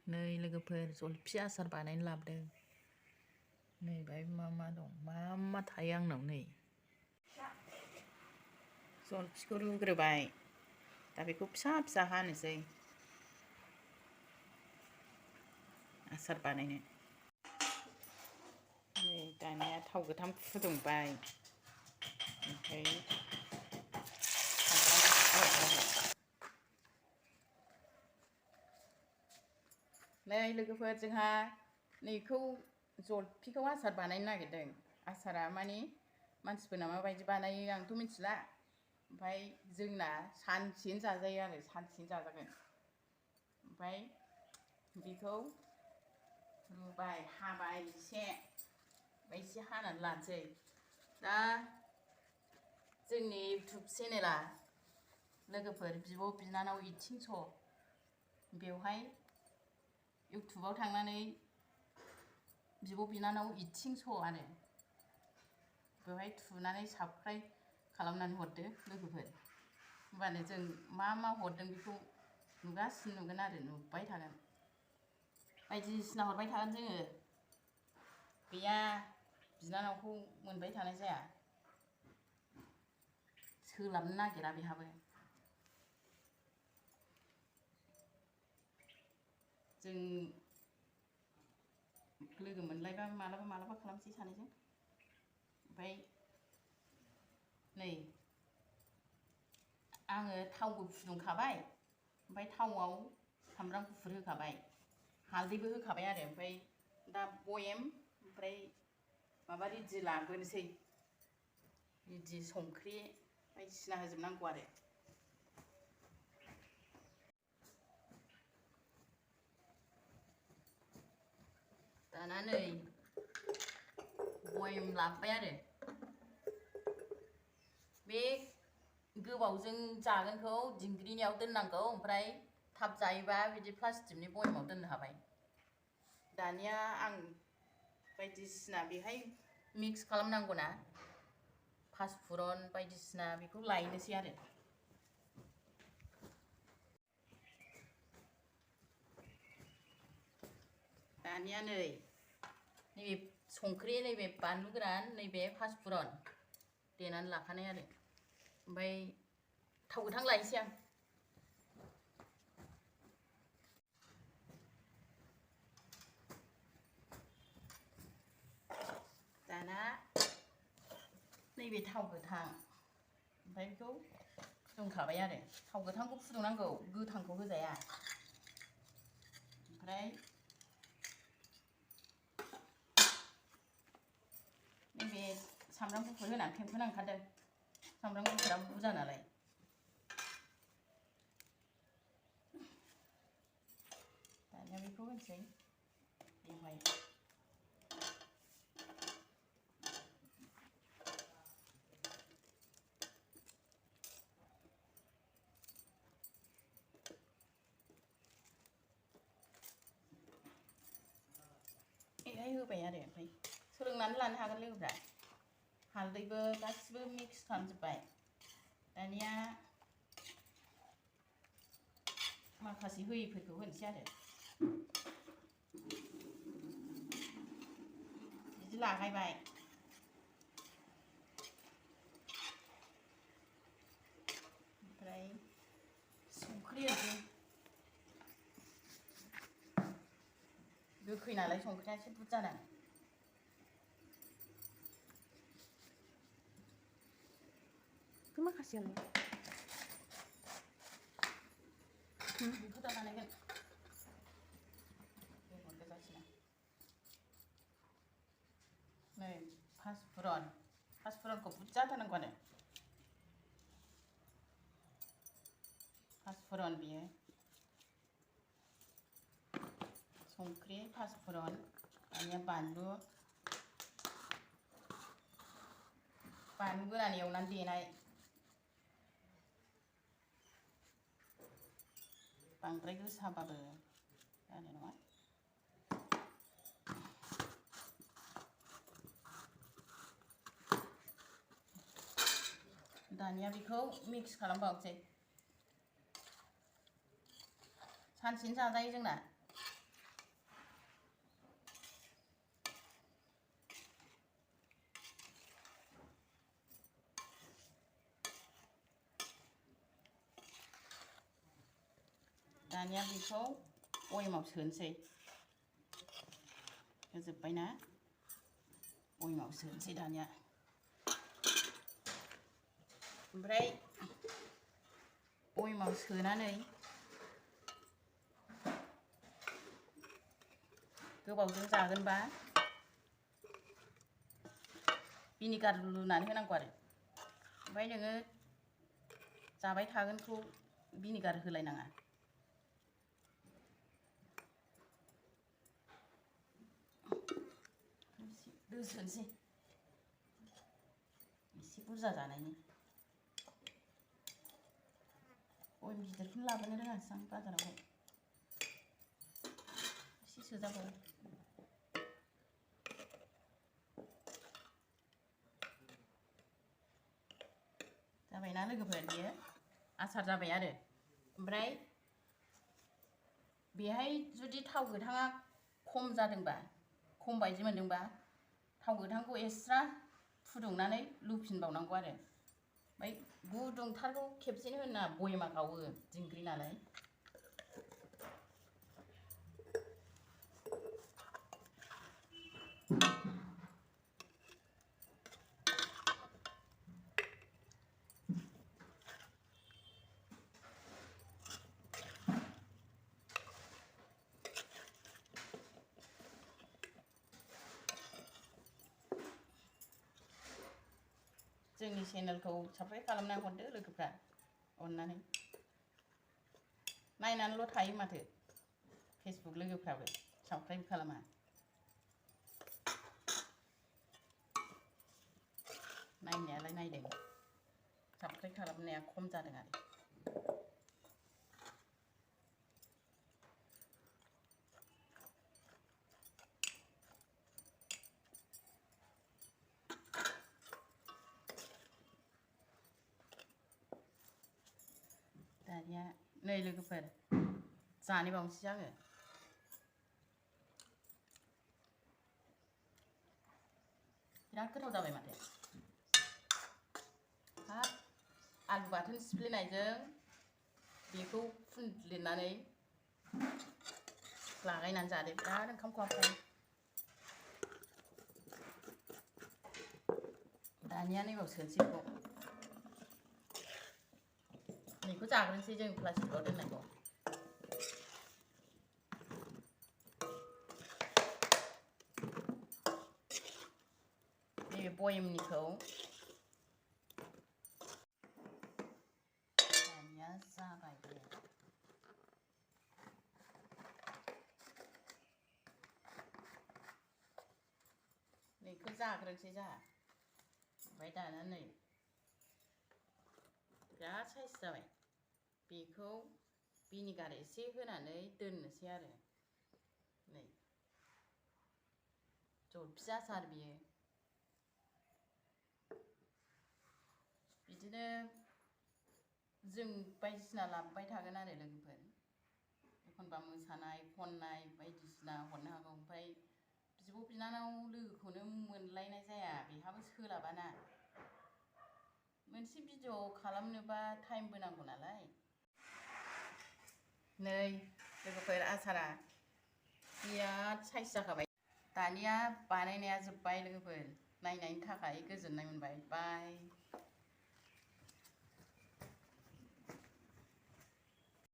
नै लोगोफोर जलफि आसार बानायनो लाबोदों। नै बाहाय मा दं मा थायो आंनाव नै जलफिखौ रुग्रोबाय दा बेखौ फिसा फिसा हानोसै आसार बानायनो। नै दानिया थाव गोथां फुदुंबाय ओमफ्राय नै लोगोफोर जोंहा नैखौ जलफिखौ आसार बानायनो नागिरदों। आसारा माने मानसिफोरना माबायदि बानायो आंथ' मिथिला, ओमफ्राय जोंना सानसेनो जाजायो आरो सानसेनो जाजागोन। ओमफ्राय बेखौ रुबाय हाबाय एसे हानानै लानोसै। दा जोंनि इउटुब चेनेला लोगोफोर बिब' बिनानाव इथिं स' बेवहाय इउटुबाव थांनानै बिब' बिनानाव इथिं स' आरो बेवहाय थुनानै साबस्क्राइब खालामनानै हरदो लोगोफोर, होमबानो जों मा हरदों बेखौ नुगासिनो नुगोन आरो नुबाय थागोन। बायदिसिना हरबाय थागोन जोङो। गैया बिनानावखौ मोनबाय थानाय जाया, सोलाबनो नागिरा बेहाबो। जों लोगो मोनलायबा मालाबा खालामसै सानैजों। ओमफ्राय नै आङो थावबो फुदुंखाबाय, ओमफ्राय थावआव सामब्राम गुफुर होखाबाय, हालदैबो होखाबाय आरो ओमफ्राय दा बयेम ओमफ्राय माबा रेडि लाबोनोसै। रेडि संख्रि बायदिसिना होजोबनांगौ आरो। दाना नै बयेम लाबोबाय आरो बे गोबावजों जागोनखौ दिंग्रिनियाव दोननांगौ, ओमफ्राय थाब जायोबा बिदि प्लास्टिकनि बयेमाव दोननो हाबाय। दानिया आं बायदिसिना बेहाय मिक्स खालामनांगौ ना, पासफुरन बायदिसिना बेखौ लायनोसै आरो। दानिया नैबे संख्रि, नैबे बानलु गोरान, नैबे पासफुरन देनानै लाखानाय आरो। ओमफ्राय थाव गोथां लायनोसै आं। दाना नैबे थाव गोथां, ओमफ्राय बेखौ फुदुंखाबाय आरो। थाव गोथांखौ फुदुंनांगौ, गोथांखौ होजाया। ओमफ्राय नैबे सामब्राम गुफुर होनानै फेंफोना ओंखारदों, सामब्राम गुफुरा बुरजा नालाय। दानिया बेखौ होनोसै बेवहाय। बेहाय होबाय आरो ओमफ्राय सोलोंनानै लानो हागोन लोगोफ्रा। हालदैबो गासिबो मिक्स खालामजोब्बाय। दानिया माखासे होयैफोरखौ होनोसै आरो। बिदि लागायबाय। ओमफ्राय संख्रि होनोसै। गोखै नालाय संख्रिया एसे बुरजा नाङो। बे माखासेयालाय बेखौ दा बानायगोन बेगर गोजासिना। नै पासफुरनखौ बुरजा होथारनांगौ आरो। पासफुरन बियो संख्रि, पासफुरन, दानिया बानलु गोरान एवनानै देनाय। बांद्राय गोसाबाबो जानाय नङा। दानिया बेखौ मिक्स खालामबावनोसै। सानसेनो जाजायो जोंना। दानिया बेखौ बयेमाव सोनोसै होजोब्बायना बयेमाव सोनोसै दानिया ओमफ्राय बयेमाव सोनानै गोबावजों जागोनबा भिनेगार लुनानै होनांगौ आरो ओमफ्राय नोङो जाबाय थागोनखौ भिनेगार होलायनाङा दोसोनोसै एसे बुरजा जानायनि बयेम गिदिरखौनो लाबोनो रोङासै आं बाजारावहाय एसे सोजाबावो जाबायना लोगोफोर बियो आसार जाबाय आरो ओमफ्राय बेहाय जुदि थाव गोथाङा खम जादोंबा खम बायदि मोनदोंबा थाव गोथांखौ एक्सट्रा फुदुंनानै लुफिनबावनांगौ आरो ओमफ्राय गुदुंथारखौ खेबसेनो होना बयेमा गावो दिंग्रि नालाय जोंनि चेनेलखौ साबस्क्राइब खालामना हरदो लोगोफ्रा अननानै नायनानैल' थायो माथो फेसबुक लोगोफ्राबो साबस्क्राइब खालामा नायनायालाय नायदों साबस्क्राइब खालामनाया खम जादों आरो दानिया नै लोगोफोर जानो बावनोसै आङो बिराद गोथाव जाबाय माथो हाब आलु बाथोन सिफ्लेनायजों बेखौ फुनदेरनानै लागायनानै जादो बिराद ओंखाम खहाबखायो दानिया नैबाव सोनोसै बेखौ जाग्रोनोसै जों प्लास्टिकआव दोननायखौ नैबे बयेमनिखौ दानिया जाबाय बे नैखौ जाग्रोनोसै जोंहा ओमफ्राय दाना नै बिराद साइज जाबाय बेखौ भिनेगार एसे होनानै दोननोसै आरो नै जलफि आसार बियो बिदिनो जों बायदिसिना लाबोबाय थागोन आरो लोगोफोर एखनबा मोसानाय खननाय बायदिसिना हरनो हागौ ओमफ्राय बिब' बिनानाव लोगोखौनो मोनलायनाय जाया बेहाबो सोलाबाना मोनसे भिडिअ खालामनोबा टाइमबो नांगौ नालाय नै लोगोफोर आसारा बिराद साइज जाखाबाय दानिया बानायनाया जोब्बाय लोगोफोर नायनायनि थाखाय गोजोननाय मोनबाय बाय